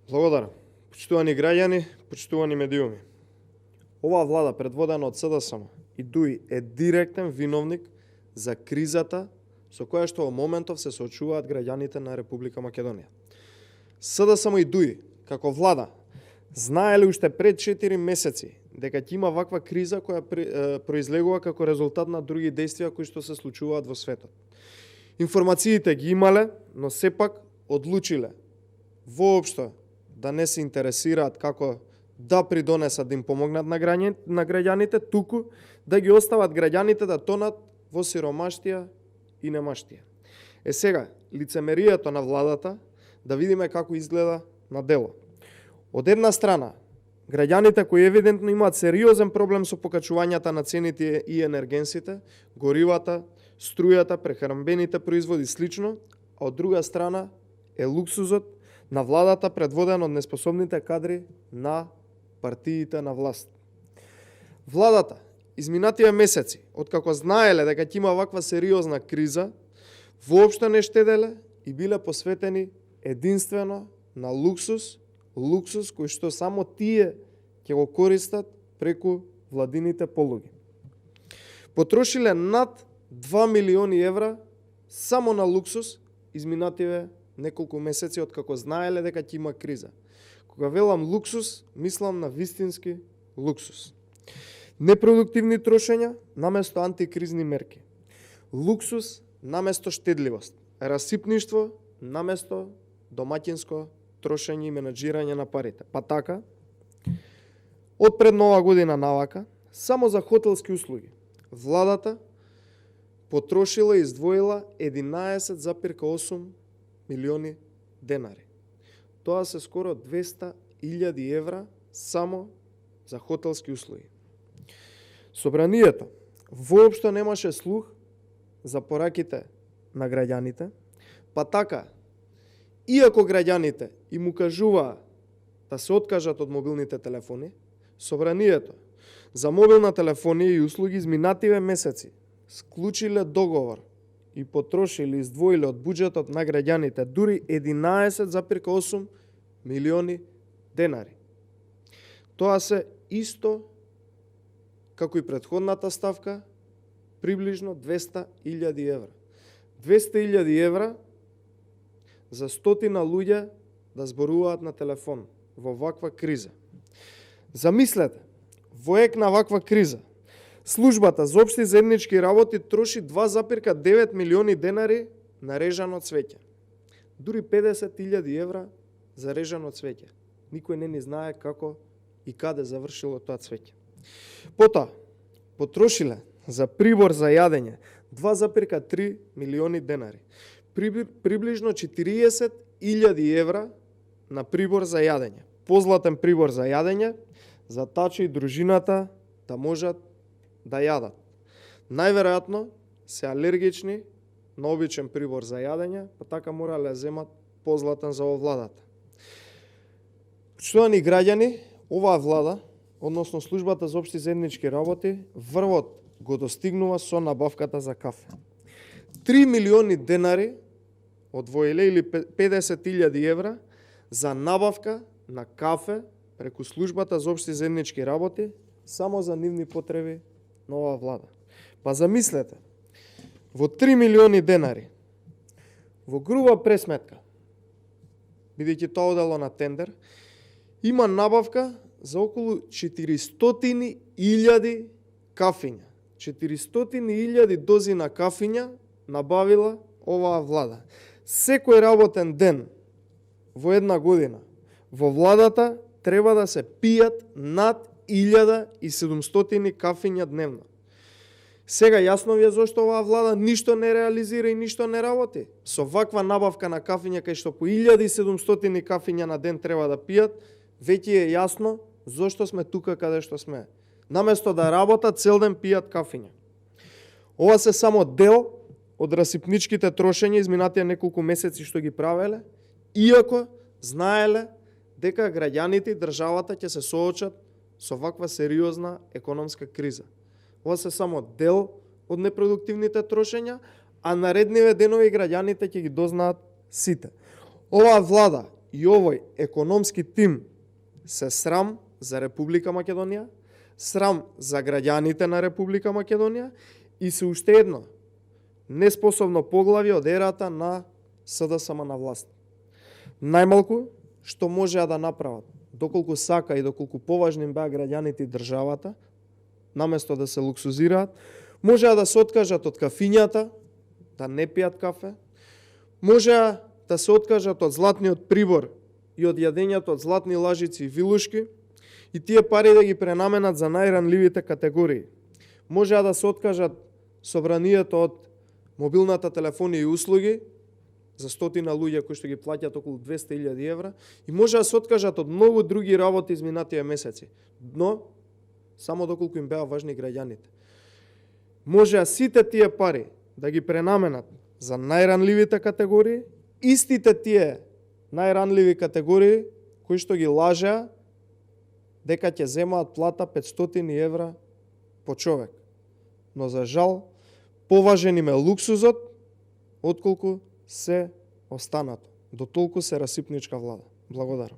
Благодарам. Почитувани граѓани, почитувани медиуми. Оваа влада предводена од СДСМ и ДУИ е директен виновник за кризата со која што во моментов се соочуваат граѓаните на Република Македонија. СДСМ и ДУИ, како влада, знаеле уште пред 4 месеци дека ќе има ваква криза која произлегува како резултат на други действија кои што се случуваат во светот. Информациите ги имале, но сепак одлучиле воопшто да не се интересираат како да придонесат да им помогнат на граѓаните, туку да ги остават граѓаните да тонат во сиромаштија и немаштија. Сега, лицемерието на владата, да видиме како изгледа на дело. Од една страна, граѓаните кои евидентно имаат сериозен проблем со покачувањата на цените и енергенсите, горивата, струјата, прехранбените производи и слично, а од друга страна е луксузот на владата предводен од неспособните кадри на партиите на власт. Владата изминативе месеци, откако знаеле дека ќе има ваква сериозна криза, воопшто не штеделе и биле посветени единствено на луксус кој што само тие ќе го користат преку владините полуги. Потрошиле над 2 милиони евра само на луксус изминативе неколку месеци откако знаеле дека ќе има криза. Кога велам луксус, мислам на вистински луксус. Непродуктивни трошења наместо антикризни мерки. Луксус наместо штедливост. Расипништво наместо домаќинско трошење и менаџирање на парите. Па така, од пред нова година навака, само за хотелски услуги, владата потрошила и издвоила 11,8 милиони денари. Тоа се скоро 200.000 евра само за хотелски услуги. Собранието воопшто немаше слух за пораките на граѓаните, па така, иако граѓаните им укажуваа да се откажат од мобилните телефони, собранието за мобилна телефонија и услуги изминативе месеци склучиле договор и потрошили, издвоиле од буџетот на граѓаните дури 11,8 милиони денари. Тоа се исто како и претходната ставка, приближно 200.000 евра. 200.000 евра за стотина луѓе да зборуваат на телефон во ваква криза. Замислете, во ек на ваква криза, Службата за општи заеднички работи троши 2,9 милиони денари на режано цвеќе. Дури 50.000 евра за режано цвеќе. Никој не ни знае како и каде завршило тоа цвеќе. Потоа, потрошиле за прибор за јадење 2,3 милиони денари. Приближно 40.000 евра на прибор за јадење. Позлатен прибор за јадење, за тачо и дружината да можат да јадат. Најверојатно се алергични на обичен прибор за јадење, па така морале да земат позлатен за владата. Почитувани граѓани, оваа влада, односно службата за општи заеднички работи, врвот го достигнува со набавката за кафе. 3 милиони денари одвоиле или 50.000 евра за набавка на кафе преку службата за општи заеднички работи само за нивни потреби на оваа влада. Па замислете, во 3 милиони денари, во груба пресметка, бидејќи тоа одело на тендер, има набавка за околу 400.000 кафиња. 400.000 дози на кафиња набавила оваа влада. Секој работен ден во една година во владата треба да се пијат над 1700 кафиња дневно. Сега јасно ви е зашто оваа влада ништо не реализира и ништо не работи. Со ваква набавка на кафиња кај што по 1700 кафиња на ден треба да пијат, веќе е јасно зашто сме тука каде што сме. Наместо да работат, цел ден пијат кафиња. Ова се само дел од расипничките трошења изминатите неколку месеци што ги правеле, иако знаеле дека граѓаните и државата ќе се соочат со ваква сериозна економска криза. Ова се само дел од непродуктивните трошења, а наредниве денови граѓаните ќе ги дознаат сите. Оваа влада и овој економски тим се срам за Република Македонија, срам за граѓаните на Република Македонија и се уште едно неспособно поглавје од ерата на СДСМ на власт. Најмалку што можеа да направат, доколку сака и доколку поважни им беа граѓаните и државата, наместо да се луксузираат, можеа да се откажат од кафињата, да не пијат кафе, можеа да се откажат од златниот прибор и од јадењето од златни лажици и вилушки и тие пари да ги пренаменат за најранливите категории. Можеа да се откажат собранието од мобилната телефонија и услуги за стотина луѓе кои што ги плаќаат околу 200.000 евра и може да се откажат од многу други работи изминатите месеци, но само доколку им беа важни граѓаните. Може сите тие пари да ги пренаменат за најранливите категории, истите тие најранливи категории кои што ги лажеа дека ќе земаат плата 500 евра по човек. Но за жал, поважен им е луксузот, отколку се останато. До толку се расипничка влада. Благодарам.